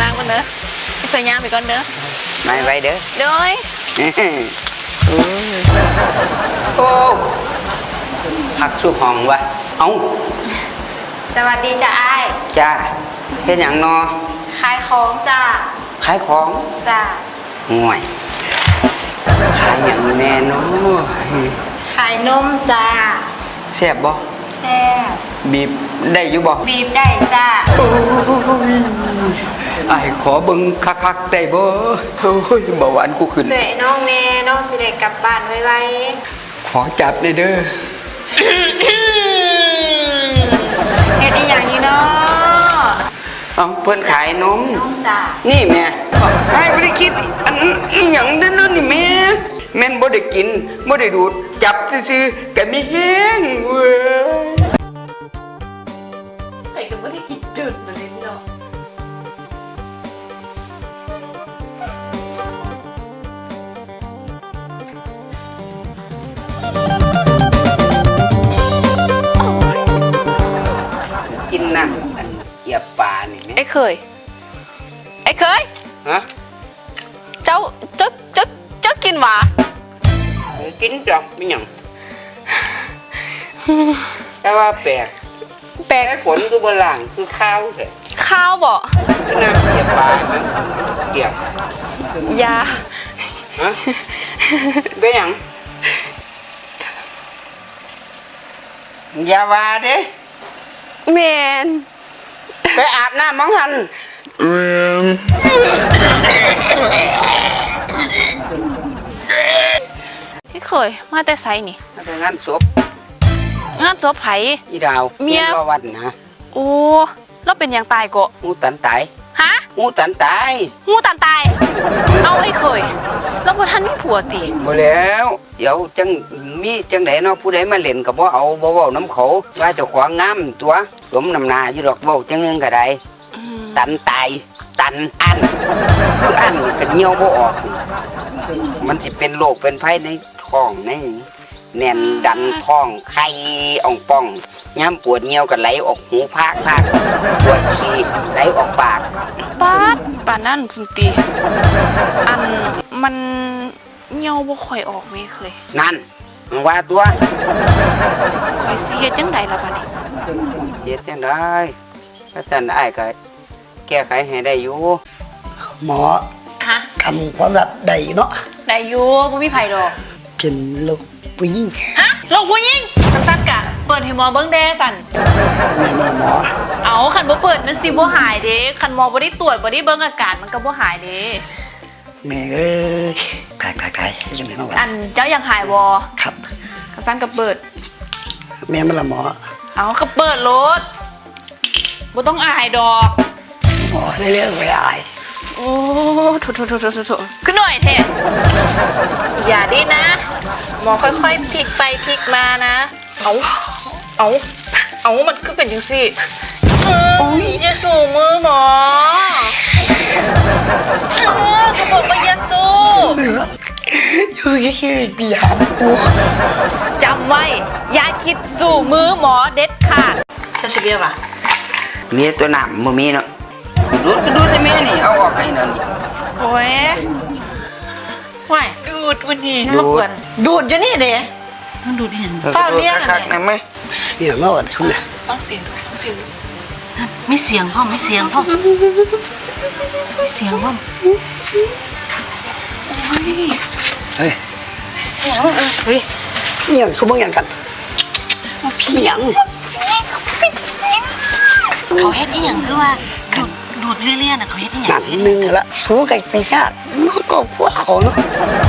ນາງກ່ອນເດີ ຂ້ອຍຍ່າງໄປກ່ອນເດີ. ໄວໆເດີ. ໂດຍ. ໂອ້ ໂອ້ ຄັກສຸຫ້ອງວະ. ເອົ້າ ສະຫວັດດີຈ້າອ້າຍ. ຈ້າ ເຮັດຫຍັງນໍ? ຂາຍຂອງຈ້າ. ຂາຍຂອງ? ຈ້າ. ໂອ້ຍ ຂາຍຫຍັງແດ່ນໍ? ຂາຍນົມຈ້າ. ແຊບບໍ່? ແຊບ. ບີບໄດ້ຢູ່ບໍ່? ບີບໄດ້ຈ້າ. ໂອ້ຍ ອ້າຍຂໍເບິ່ງຄັກໆໄດ້ບໍ່? ໂອ້ຍ ເບົາຫວານກູຂຶ້ນ. ຊ່ວຍນ້ອງແດ່ ນ້ອງຊິໄດ້ກັບບ້ານໄວໆ. ຂໍຈັບແດ່ເດີ. ເຮັດອີ່ຫຍັງຢູ່ນໍ? ເອົ້າ ເພິ່ນຂາຍນົມ. ນົມຈ້າ. ນີ້ແມ່ ອ້າຍບໍ່ໄດ້ຄິດອັນອີ່ຫຍັງເດີນີ້ແມ່. ແມ່ນບໍ່ໄດ້ກິນ ບໍ່ໄດ້ດູດ ຈັບຊື່ໆ ກະມີແຮງເວີຍ. ໃຜກະບໍ່ໄດ້ກິນດູດເລີຍພີ່ນ້ອງ. ກິນນ້ຳອັນອຽບປານີ້ແມະ. ໄອ້ເຂີຍ ໄອ້ເຂີຍ. ຮະ? ເຈົ້າ ເຈົ້າ ເຈົ້າ ເຈົ້າກິນຫວາ? ກິນຈ້ະ ມີຫຍັງ? ແຕ່ວ່າແປກ ແປກ ໄອ້ຝົນຄືບໍ່ລ້າງ ຄືຄາວແທ້. ຄາວບໍ? ຄືນ້ຳເສຍປາ ເສຍ. ຢ່າ. ຮະ? ເປັນຫຍັງ? ຢ່າວ່າເດ້. ແມ່ນ. ໄປອາບນ້ຳມັງຫັ້ນ. ແມ່ນ. ພີ່ເຂີຍ ມາແຕ່ໃສນີ້? ມາແຕ່ງານສົບ. ງານສົບໃຜ? ອີ່ດາວ ເມຍ ເມຍລາວວັດນະ. ໂອ້ ລາວເປັນຫຍັງຕາຍເກາະ? ຫູຕັນຕາຍ. ຮະ? ຫູຕັນຕາຍ. ຫູຕັນຕາຍ? ເອົາ ໄອ້ເຂີຍ ລາວບໍ່ທັນມີຜົວຕິ? ບໍ່ແລ້ວ. ດຽວຈັ່ງມີຈັ່ງໃດເນາະ ຜູ້ໃດມາຫຼິ້ນກໍບໍ່ເອົາ ບໍ່ເວົ້ານຳເຂົາ ວ່າເຈົ້າຂອງງາມຕົວະ ສົມນ້ຳໜ້າຢູ່ດອກ ເວົ້າຈັ່ງໜຶ່ງກໍໄດ້. ອືມ ຕັນຕາຍ ຕັນອັ້ນ ຄືອັ້ນກໍຍ່ຽວບໍ່ອອກ ມັນຊິເປັນໂລກເປັນໄພໃນທ້ອງ ໃນແໜ້ນດັນທ້ອງ ໄຂ່ອອງປ່ອງ ຍາມປວດຍ່ຽວກໍໄຫຼອອກຫູພາກໆ ປວດຂີ້ໄຫຼອອກປາກ. ປາດ ປານນັ້ນພຸ້ນຕິ? ອັນ ມັນ ຍ່ຽວບໍ່ຄ່ອຍອອກແມ່ເຂີຍ. ນັ້ນ ຫຍັງວ່າຕົວະ. ຂ້ອຍຊິເຮັດຈັ່ງໃດລະບາດນີ້? ເຮັດຈັ່ງໃດ? ຖ້າຊັ້ນອ້າຍກໍແກ້ໄຂໃຫ້ໄດ້ຢູ່. ໝໍ. ຮະ? ກຳຄວາມລັບໄດ້ຢູ່ເນາະ? ໄດ້ຢູ່ ບໍ່ມີໃຜດອກ. ເປັນໂລກຜູ້ຍິງ. ຮະ? ໂລກຜູ້ຍິງ? ຄັນຊັ້ນກະເປີດໃຫ້ໝໍເບິ່ງແດ່ຊັ້ນ. ແມ່ນບໍ່ລະໝໍ? ເອົ້າ ຄັນບໍ່ເປີດມັນຊິບໍ່ຫາຍເດ້ ຄັນໝໍບໍ່ໄດ້ຕວດ ບໍ່ໄດ້ເບິ່ງອາການ ມັນກໍບໍ່ຫາຍເດ້. ແມ່ເອີຍ ຕາຍ ຕາຍ ຕາຍ ເຮັດຈັ່ງໃດເນາະ ອັນ ເຈົ້າຢາກຫາຍບໍ່? ຄັບ ຄັນຊັ້ນກໍເປີດ. ແມ່ນບໍ່ລະໝໍ? ເອົາ ກໍເປີດໂລດ ບໍ່ຕ້ອງອາຍດອກ. ໝໍ ເລື່ອຍໆ ຂ້ອຍອາຍ. ໂອ້ ໂຖໆໆໆ ຄືໜ້ອຍແທ້. ຢ່າເດ້ນະ ໝໍຄ່ອຍໆ ພິກໄປພິກມານະ. ເອົາ ເອົາ ເອົາ ມັນຄືເປັນຈັ່ງຊີ້? ເອີ ໂອ້ຍ ຢ່າສູ້ມືໝໍ. ເອີ ກະບອກວ່າຢ່າສູ້. ຢູ່ຊື່ໆ ຢ່າຫາກູ. ຈຳໄວ້ ຢ່າຄິດສູ້ມືໝໍເດັດຂາດ. ເຈົ້າຊິເລຍຫວາ? ເລຍຕົວະ ນ້ຳບໍ່ມີເນາະ. ດູດ ກະດູດແຕ່ແມ່ນີ້ ເອົາອອກໃຫ້ແນ່ນີ້. ໂອ້ຍ ຫ້ວຍ ດູດມື້ນີ້ ມາກວນ ດູດຢູ່ນີ້ເດ້. ມັນດູດອີ່ຫຍັງ? ຟ້າວເລຍຫັ້ນແຫຼະ. ເອີ ມາຫວັດຄຸນນະ. ຟັງສຽງ ຟັງສຽງ. ມີສຽງພ້ອມ ມີສຽງພ້ອມ ມີສຽງພ້ອມ. ໂອ້ຍ ເຮີ້ຍ ອີ່ຫຍັງ? ເຮີ້ຍ ອີ່ຫຍັງ? ຄືເບິ່ງຫຍັງກັນ? ອີ່ຫຍັງ? ເຂົາເຮັດອີ່ຫຍັງ? ຄືວ່າ ດູດ ດູດເລຍໆ ນະ ເຂົາເຮັດອີ່ຫຍັງ? ນັ້ນໜຶ່ງລະ ສູກໍໄປຊາດ ມັນກໍພວກເຂົາເນາະ.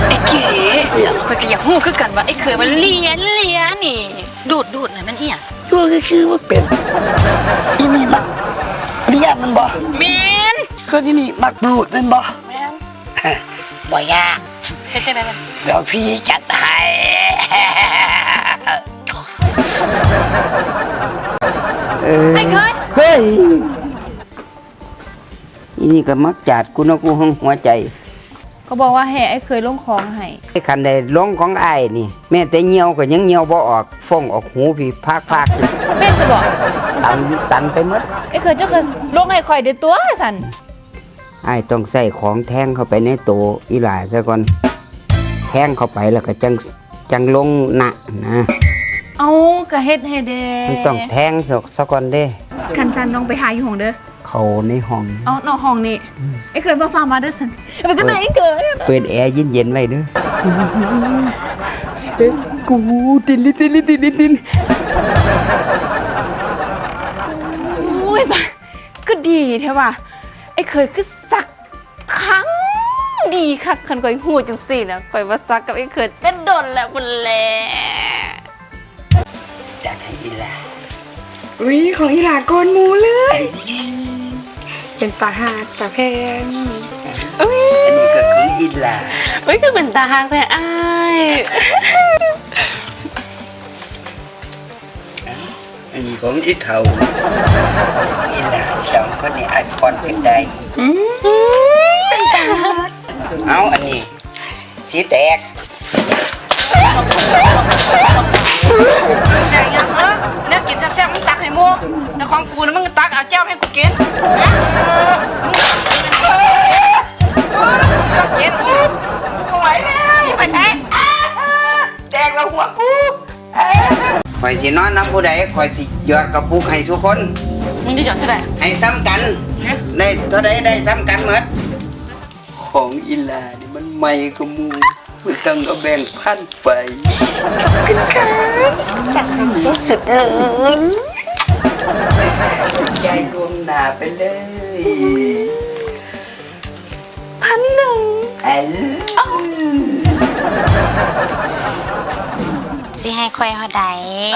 ໄອ້ເກ ອີ່ຫຍັງ? ຂ້ອຍກໍຢາກຮູ້ຄືກັນວ່າ ໄອ້ເຂີຍມັນເລຍໆ ນີ້ ດູດ ດູດ ນັ້ນມັນອີ່ຫຍັງ? ຄື ຄື ຄືວ່າເປັນ ອີ່ນີ້ມັກເລຍແມ່ນບໍ່? ແມ່ນ. ຄື ອີ່ນີ້ມັກດູດແມ່ນບໍ່? ແມ່ນ. ບໍ່ຍາກ. ເຮັດຈັ່ງໃດລະ? ດຽວພີ່ຈັດໃຫ້. ເອີ ໄອ້ເຂີຍ ເຮີ້ຍ ອີ່ນີ້ກໍມັກຈາດກູເນາະ ກູຫຶງຫົວໃຈ. ກໍບອກວ່າໃຫ້ໄອ້ເຂີຍລົງຂອງໃຫ້. ຄັນໄດ້ລົງຂອງອ້າຍນີ້ ແມ້ແຕ່ຍ່ຽວກໍຍັງຍ່ຽວບໍ່ອອກ ຟອງອອກຫູພີ້ພາກໆ. ແມ່ນຊະບໍ? ຕັນ ຕັນໄປໝົດ. ໄອ້ເຂີຍ ເຈົ້າກໍລົງໃຫ້ຂ້ອຍເດີຕົວະຊັ້ນ. ອ້າຍຕ້ອງໃຊ້ຂອງແທງເຂົ້າໄປໃນໂຕອີ່ຫຼ້າຊະກ່ອນ. ແທງເຂົ້າໄປແລ້ວກໍຈັ່ງ ຈັ່ງລົງນະນະ. ເອົ້າ ກໍເຮັດໃຫ້ແດ່. ມັນຕ້ອງແທງຊະ ຊະກ່ອນເດ້. ຄັນຊັ້ນນ້ອງໄປຖ້າຢູ່ຫ້ອງເດີ. ເຂົ້າໃນຫ້ອງ. ເອົ້າ ນອກຫ້ອງນີ້. ອືມ ໄອ້ເຂີຍບໍ່ຟ້າວມາເດີຊັ້ນ. ໄປກັນເດີໄອ້ເຂີຍ. ເປີດແອເຢັນໆໄວ້ເດີ. ເອີ ກູຕິນລິດຕິນລິດຕິນລິດຕິນ. ໂອ້ຍ ບາ ຄືດີແທ້ວ່າ ໄອ້ເຂີຍຄືສັກຄັງ ດີຄັກ. ຄັນຂ້ອຍຮູ້ຈັ່ງຊີ້ນະ ຂ້ອຍບໍ່ສັກກັບໄອ້ເຂີຍແຕ່ດົນແລ້ວພຸ້ນແຫຼະ. ຈັດໃຫ້ອີ່ຫຼ້າ. ອຸ້ຍ ຂອງອີ່ຫຼ້າກ່ອນໝູ່ເລີຍ. ເປັນຕາຮັກຕາແພງ. ອຸ້ຍ ອັນນີ້ກໍຂອງອີ່ຫຼ້າ. ອຸ້ຍ ຄືເປັນຕາຮັກແທ້ອ້າຍ. ອັນນີ້ຂອງອີ່ເຖົ້າ. ອີ່ຫຼ້າ ສອງຄົນນີ້ອ້າຍປ້ອນກັນໄດ້. ອືມ ເປັນຕາຮັກ. ເອົາ ອັນນີ້ສີແຕກ. ແຕກຫຍັງເອີ? ແນວກິນແຊບໆ ມຶງຕັກໃຫ້ໝູ່ ແຕ່ຂອງກູນະ ມຶງຕັກເອົາແຈ່ວໃຫ້ກູກິນ. ຮະ? ມຶງກິນ ກູບໍ່ໄຫວແລ້ວ. ໄປໃສ? ແຕກແລ້ວຫົວກູ. ຂ້ອຍຊິນອນນຳຜູ້ໃດ ຂ້ອຍຊິຫຍອດກະປຸກໃຫ້ສູ່ຄົນ. ມຶງຈະຫຍອດເທົ່າໃດ? ໃຫ້ສ່ຳກັນ. ຮະ? ໄດ້ເທົ່າໃດໄດ້ສ່ຳກັນໝົດ. ຂອງອີ່ຫຼ້ານີ້ມັນໃໝ່ກວ່າໝູ່ ມັນຕ້ອງເອົາແບ່ງປັນໄປ. ຂອບຄຸນຄ່ະ ຈັດໃຫ້ສຸດໆເລີຍ. ຈ່າຍລ່ວງໜ້າໄປເລີຍ. ພັນໜຶ່ງ. ເອີ ຊິໃຫ້ຂ້ອຍເທົ່າໃດ?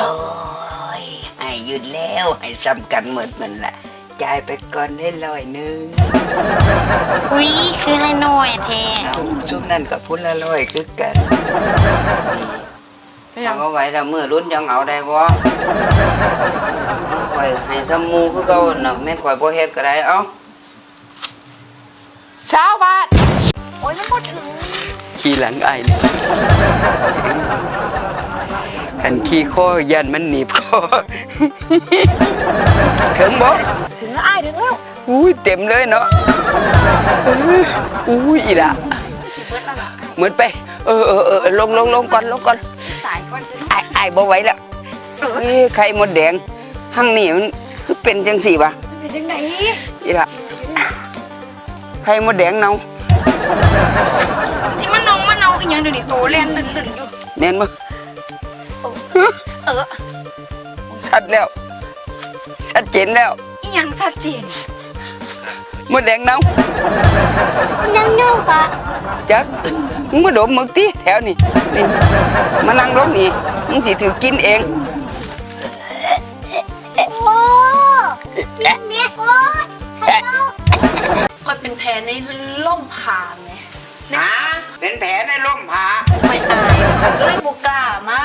ໂອ້ຍ ໃຫ້ຢູ່ແລ້ວ ໃຫ້ສ່ຳກັນໝົດນັ້ນລະ. ຈ່າຍໄປກ່ອນເລີຍຮ້ອຍໜຶ່ງ. ອຸ້ຍ ຄືໃຫ້ໜ້ອຍແທ້. ເອົ້າ ຊຸມນັ້ນກໍຜູ້ລະຮ້ອຍຄືກັນ. ເອົາໄວ້ລະມື້ລຸ້ນຈັ່ງເອົາໄດ້ບໍ່? ຂ້ອຍໃຫ້ສ່ຳໝູ່ຄືເກົ່ານະ ແມ່ນຂ້ອຍບໍ່ເຮັດກໍໄດ້. ເອົ້າ ຊາວບາດ. ໂອ້ຍ ມັນບໍ່ເຖິງ. ຂີ່ຫຼັງອ້າຍນີ້ ຄັນຂີ່ຄໍຢ້ານມັນໜີບຄໍ. ເຖິງບໍ່? ເຖິງແລ້ວອ້າຍ ເຖິງແລ້ວ. ອຸ້ຍ ເຕັມເລີຍເນາະ. ອຸ້ຍ ອີ່ຫຼ້າ ໝົດໄປ. ເອີໆໆ ລົງໆໆກ່ອນ ລົງກ່ອນ. ຕາຍກ່ອນຊິ. ອ້າຍ ອ້າຍບໍ່ໄຫວແລ້ວ. ເອີຍ ໄຂ່ມົດແດງທາງນີ້ມັນຄືເປັນຈັ່ງຊີ້ວະ? ເປັນຈັ່ງໃດ? ອີ່ຫຼ້າ ໄຂ່ມົດແດງເນົ່າ. ທີ່ມັນເນົ່າ ມັນເນົ່າອີ່ຫຍັງດຽວນີ້ ໂຕແລ່ນລຶ້ນໆຢູ່. ແມ່ນບໍ່? ເອີ ເອີ ຊັດແລ້ວ ຊັດເຈນແລ້ວ. ອີ່ຫຍັງຊັດເຈນ? ມົດແດງເນົ່າ. ຍັງເນົ່າກະ? ຈັກ ມຶງມາດົມເບິ່ງຕິ ແຖວນີ້ ນີ້ ມານັ່ງລົງນີ້ ມຶງຊິຖືກກິນເອງ. ໂອ້ ກິນແມ່ໂອ້ ຂ້ອຍເປັນແຜໃນລົ້ມຜ້າແໝ່. ຫາ ເປັນແຜໃນລົ້ມຜ້າ. ຂ້ອຍອາຍ ຂ້ອຍກໍເລີຍບໍ່ກ້າມາ.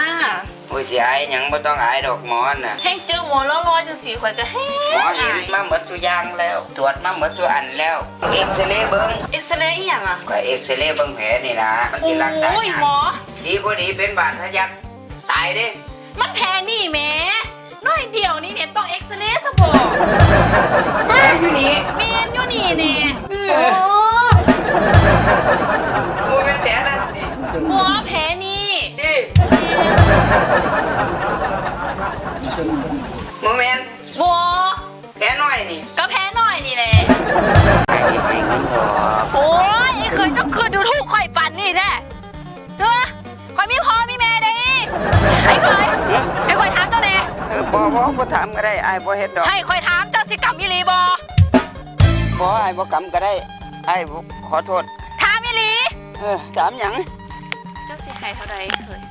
ໂອ້ຍ ຊິອາຍຫຍັງ ບໍ່ຕ້ອງອາຍດອກ ໝໍນະ. ແຮງເຈີໝໍຫຼໍ່ໆຈັ່ງຊີ້ ຂ້ອຍກໍແຮງອາຍ. ໝໍເຫັນມາໝົດທຸກຢ່າງແລ້ວ ກວດມາໝົດທຸກອັນແລ້ວ. ເອັກຊະເລເບິ່ງ. ເອັກຊະເລອີ່ຫຍັງອະ? ກໍເອັກຊະເລເບິ່ງແຜນີ້ລະ ມັນຊິລັກສາ. ໂອ້ຍ ຍາກ ໝໍ ດີບໍ່ດີເປັນບາດທະຍັກຕາຍເດ້. ມັນແຜນີ້ແໝ່ ໜ້ອຍດຽວນີ້ແຫຼະ ຕ້ອງເອັກສະເລຊະບໍ? ແຜຢູ່ນີ້. ແມ່ນຢູ່ນີ້ແຫຼະ. ໂອ້ ບໍ່ແມ່ນແຜນັ້ນຕິ? ບໍ່ ແຜນີ້. ຕິ? ແມ່ນ. ບໍ່ແມ່ນ. ບໍ່. ແຜນ້ອຍນີ້. ກໍແຜນ້ອຍນີ້ແຫຼະ. ໂອ້ຍ ໄອ້ເຂີຍ ເຈົ້າຄືດູຖູກຂ້ອຍປານນີ້ແທ້. ເອີ ຂ້ອຍມີພໍ່ມີແມ່ເດ້. ໄອ້ເຂີຍ ໃຫ້ຂ້ອຍຖາມເຈົ້າແດ່. ເອີ ບໍ່ ບໍ່ ບໍ່ຖາມກໍໄດ້ ອ້າຍບໍ່ເຮັດດອກ. ໃຫ້ຂ້ອຍຖາມ ເຈົ້າຊິກຳອີ່ຫຼີບໍ່? ບໍ່ ອ້າຍບໍ່ກຳກໍໄດ້ ອ້າຍຂໍໂທດ. ຖາມອີ່ຫຼີ. ເອີ ຖາມຫຍັງ? ເຈົ້າຊິໃຫ້ເທົ່າໃດ ເຂີຍ?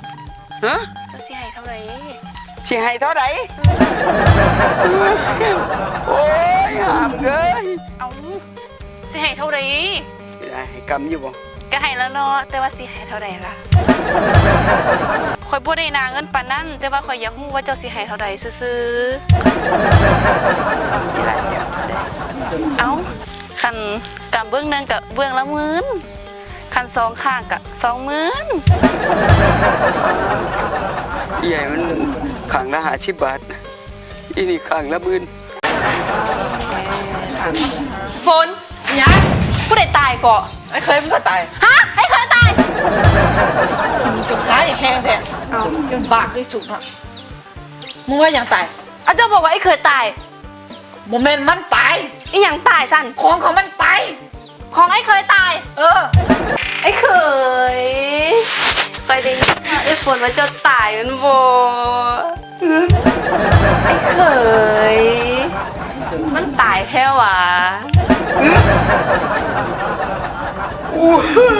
ຮະ? ເຈົ້າຊິໃຫ້ເທົ່າໃດ? ຊິໃຫ້ເທົ່າໃດ? ໂອ້ຍ ຫາມເອີຍ. ເອົ້າ ຊິໃຫ້ເທົ່າໃດ? ເວລາໃຫ້ກຳຢູ່ບໍ່? ກໍໃຫ້ແລ້ວເນາະ ແຕ່ວ່າຊິໃຫ້ເທົ່າໃດລະ? ຂ້ອຍບໍ່ໄດ້ໜ້າເງິນປານນັ້ນ ແຕ່ວ່າຂ້ອຍຢາກຮູ້ວ່າເຈົ້າຊິໃຫ້ເທົ່າໃດຊື່ໆ. ເວລາຢາກເທົ່າໃດ? ເອົ້າ ຄັນກຳເບື້ອງໜຶ່ງກໍເບື້ອງລະໝື່ນ ຄັນສອງຂ້າງກະສອງໝື່ນ. ອີ່ໃຫຍ່ມັນຂ້າງລະຫ້າສິບບາດ ອີ່ນີ້ຂ້າງລະໝື່ນ. ຝົນ ຫຍັງ? ຕາຍເກາະ ໄອ້ເຂີຍມັນກໍຕາຍ. ຮະ ໄອ້ເຂີຍຕາຍ? ມຶງຈົງຮ້າຍແຮງແທ້. ເອົ້າ ຈົນບາກທີ່ສຸດນະ. ມຶງວ່າຫຍັງຕາຍ? ອາ ເຈົ້າບອກວ່າໄອ້ເຂີຍຕາຍ. ບໍ່ແມ່ນມັນຕາຍ. ອີຫຍັງຕາຍຊັ້ນ? ຂອງຂອງມັນຕາຍ. ຂອງໄອ້ເຂີຍຕາຍ? ເອີ. ໄອ້ເຂີຍ ຂ້ອຍໄດ້ຍິນວ່າເອື້ອຍຝົນວ່າເຈົ້າຕາຍແມ່ນບໍ່? ໄອ້ເຂີຍ ມັນຕາຍແທ້ຫວາ? ໂອ້ຍ